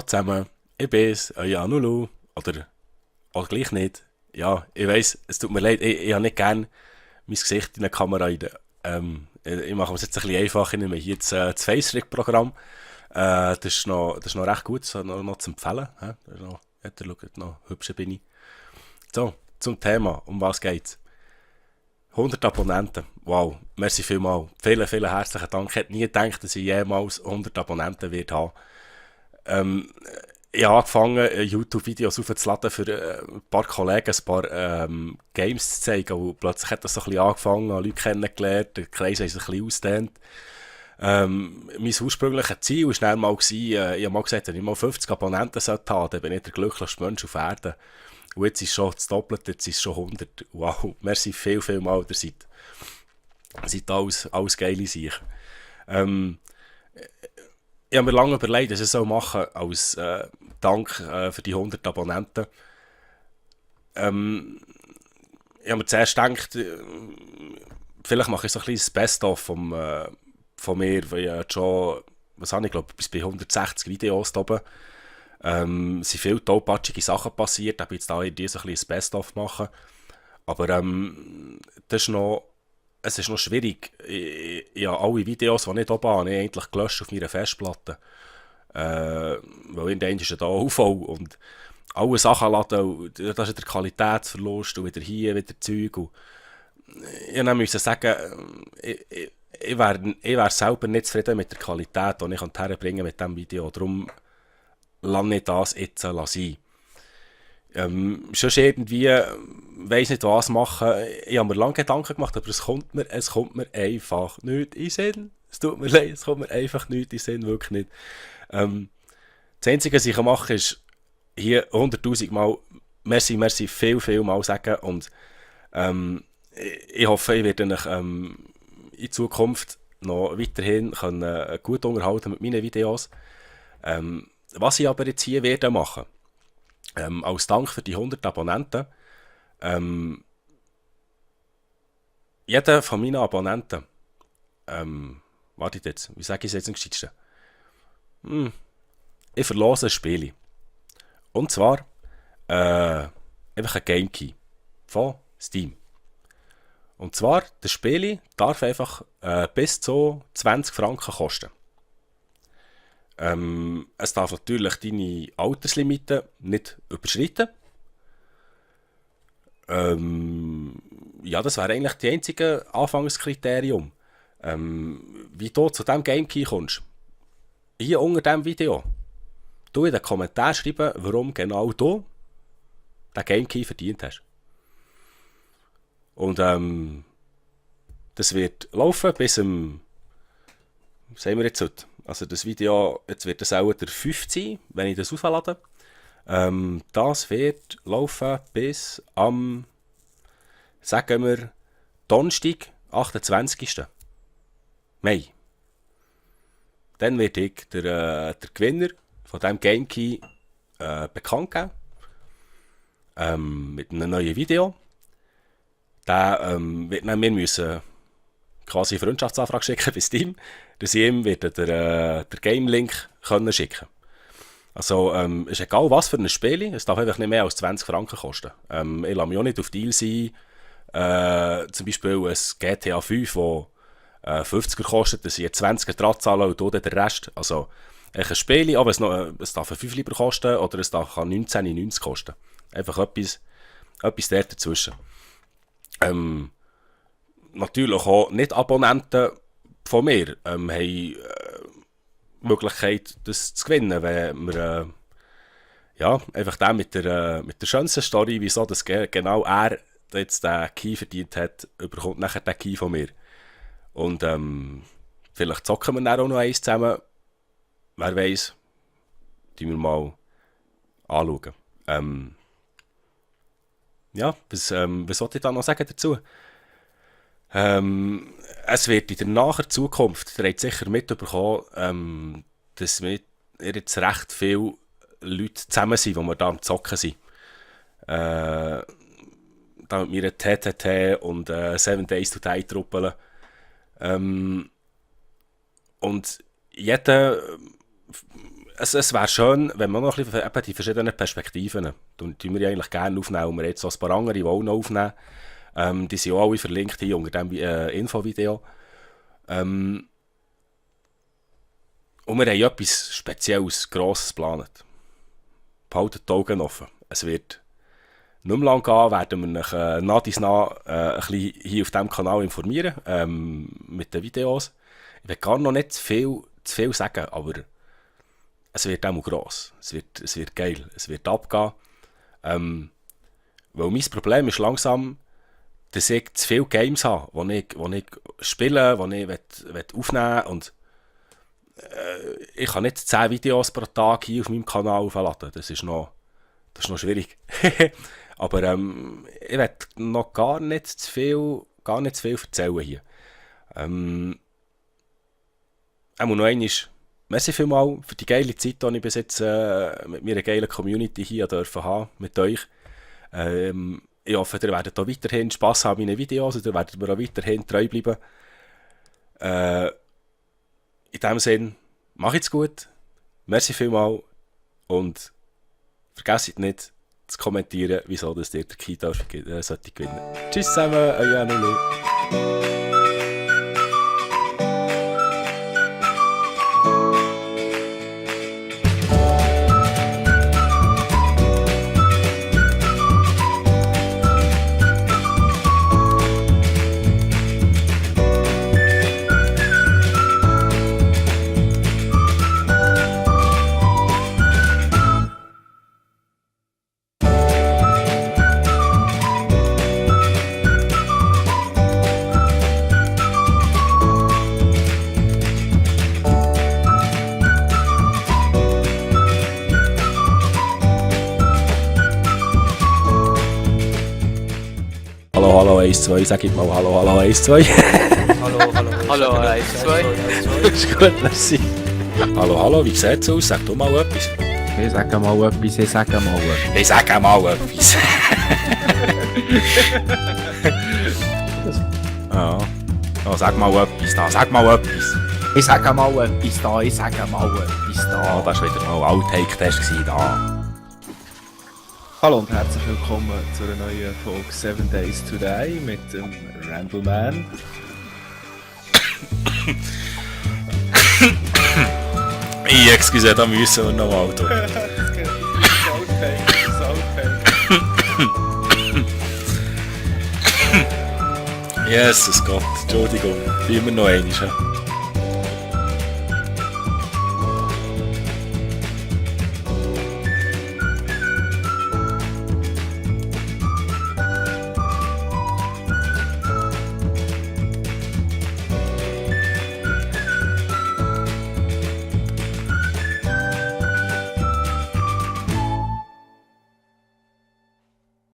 zusammen, ich bin's, euer Anulu. Oder auch gleich nicht. Ja, ich weiss, es tut mir leid, ich habe nicht gerne mein Gesicht in eine Kamera rein. Ich mache es jetzt ein bisschen einfach, ich nehme hier das Face-Rig-Programm. Das ist noch recht gut, so noch zu empfehlen. Das ist noch, ja, der schaut noch hübscher bin ich. So, zum Thema, um was geht's? 100 Abonnenten, wow, merci vielmals. Vielen, vielen herzlichen Dank. Ich hätte nie gedacht, dass ich jemals 100 Abonnenten werde haben. Ähm, ich habe angefangen, YouTube-Videos aufzuladen für ein paar Kollegen, ein paar Games zu zeigen. Und plötzlich hat das so ein bisschen angefangen, habe Leute kennengelernt, der Kreis hat sich ein bisschen ausgedehnt. Mein ursprüngliches Ziel war dann mal, ich habe mal gesagt, wenn ich mal 50 Abonnenten sollte haben, dann bin ich der glücklichste Mensch auf Erden. Und jetzt ist es schon das Doppelte, jetzt ist es schon 100. Wow, merci viel, viel mal, ihr seid alles geile Sachen. Ähm, ich habe mir lange überlegt, dass ich es so machen als Dank für die 100 Abonnenten. Ähm, ich habe mir zuerst gedacht, vielleicht mache ich so ein kleines Best-of von mir, weil ich jetzt schon, was habe ich, glaube bis bei 160 Videos da oben. Es sind viele tollpatschige Sachen passiert, ich habe jetzt da irgendwie so ein kleines Best-of machen. Aber das ist noch, es ist noch schwierig. Ich habe alle Videos, die ich nicht oben habe, eigentlich gelöscht auf meiner Festplatte. Weil irgendwann ist ja da Aufbau und alle Sachen laden, und das ist der Qualitätsverlust und wieder hier, wieder Zeug. Und ich musste sagen, ich wär selber nicht zufrieden mit der Qualität, die ich herbringen mit diesem Video. Darum lasse ich das jetzt sein. Schon irgendwie, weiss nicht was machen. Ich habe mir lange Gedanken gemacht, aber es kommt mir einfach nicht in den Sinn. Es tut mir leid, es kommt mir einfach nicht in den Sinn, wirklich nicht. Das Einzige, was ich machen kann, ist hier 100'000 Mal merci, viel, viel Mal sagen und ich hoffe, ich werde euch in Zukunft noch weiterhin gut unterhalten mit meinen Videos. Was ich aber jetzt hier werde machen, als Dank für die 100 Abonnenten, jeder von meinen Abonnenten, wartet jetzt, wie sage ich es jetzt am gescheitsten? Ich verlose ein Spiel. Und zwar einfach ein Game Key von Steam. Und zwar, das Spiel darf einfach bis zu 20 Franken kosten. Es darf natürlich deine Alterslimite nicht überschreiten. Ja, das wäre eigentlich das einzige Anfangskriterium. Wie du zu diesem Game Key kommst. Hier unter diesem Video. Du in den Kommentaren schreiben, warum genau du den Game Key verdient hast. Und das wird laufen bis zum, was haben wir jetzt heute? Also das Video, jetzt wird das auch der 5. sein, wenn ich das auflade. Das wird laufen bis am, sagen wir, Donnerstag, 28. Mai. Dann werde ich der Gewinner von diesem Game Key bekannt geben. Mit einem neuen Video. Der wird dann mir müssen quasi eine Freundschaftsanfrage schicken bei Steam, dass ich ihm wieder den Game-Link schicken kann. Also ist egal was für ein Spiel, es darf einfach nicht mehr als 20 Franken kosten. Ich lasse mich auch nicht auf Deal sein, zum Beispiel ein GTA 5, das 50er kostet, dass ich einen 20er dran zahle und du dann den Rest. Also ein Spiel, aber es darf ein 5 lieber kosten oder es darf 19,90 kosten. Einfach etwas der dazwischen. Natürlich auch Nicht-Abonnenten von mir haben die Möglichkeit, das zu gewinnen, wenn wir einfach den mit der schönsten Story, wieso das genau er jetzt den Key verdient hat, bekommt nachher den Key von mir. Und vielleicht zocken wir dann auch noch eins zusammen. Wer weiß, die wir mal anschauen. Ja, was sollte ich da noch sagen dazu? Es wird in der nahen Zukunft, ihr habt sicher mitbekommen, dass wir jetzt recht viele Leute zusammen sind, die wir da am Zocken sind. Da mit mir TTT und 7 Days to Die Truppeln. Und jeder es wäre schön, wenn man noch ein bisschen eben die verschiedenen Perspektiven, die wir eigentlich gerne aufnehmen, und wir jetzt so ein paar andere, die auch noch aufnehmen. Die sind auch alle verlinkt hier unter diesem Infovideo. Und wir haben etwas Spezielles, Grosses geplant. Behaltet die Augen offen. Es wird nicht mehr lang gehen, werden wir euch nach dies nach ein bisschen hier auf diesem Kanal informieren, mit den Videos. Ich will gar noch nicht zu viel sagen, aber es wird auch mal gross. Es wird geil, es wird abgehen. Weil mein Problem ist langsam, dass ich zu viele Games habe, die ich spiele, die ich aufnehmen will. Und ich kann nicht 10 Videos pro Tag hier auf meinem Kanal aufladen. Das ist noch schwierig. Aber ich will noch gar nicht zu viel erzählen hier. Auch noch einmal, merci vielmals für die geile Zeit, die ich bis jetzt mit meiner geilen Community hier dürfen haben, mit euch. Ich hoffe, ihr werdet auch weiterhin Spass haben an meinen Videos und ihr werdet mir auch weiterhin treu bleiben. In diesem Sinne, macht's gut, merci vielmals und vergesst nicht zu kommentieren, wieso dass ihr den Key sollte gewinnen. Tschüss zusammen, euer Nulu. Hallo 1, 2, sag ich mal hallo 1, 2. Hallo 1, 2. Ist gut, merci. Hallo, wie sieht's aus? Sag doch mal etwas. Ich sage mal etwas. Ja. Oh, sag mal etwas da, Ich sage mal etwas da. Oh, das war wieder mal ein Outtake-Test da. Hallo und herzlich willkommen zu einer neuen Folge 7 Days Today mit dem Randleman. Excuse, da müssen wir noch mal tun. Jesus Gott, Entschuldigung, wie immer noch einmal.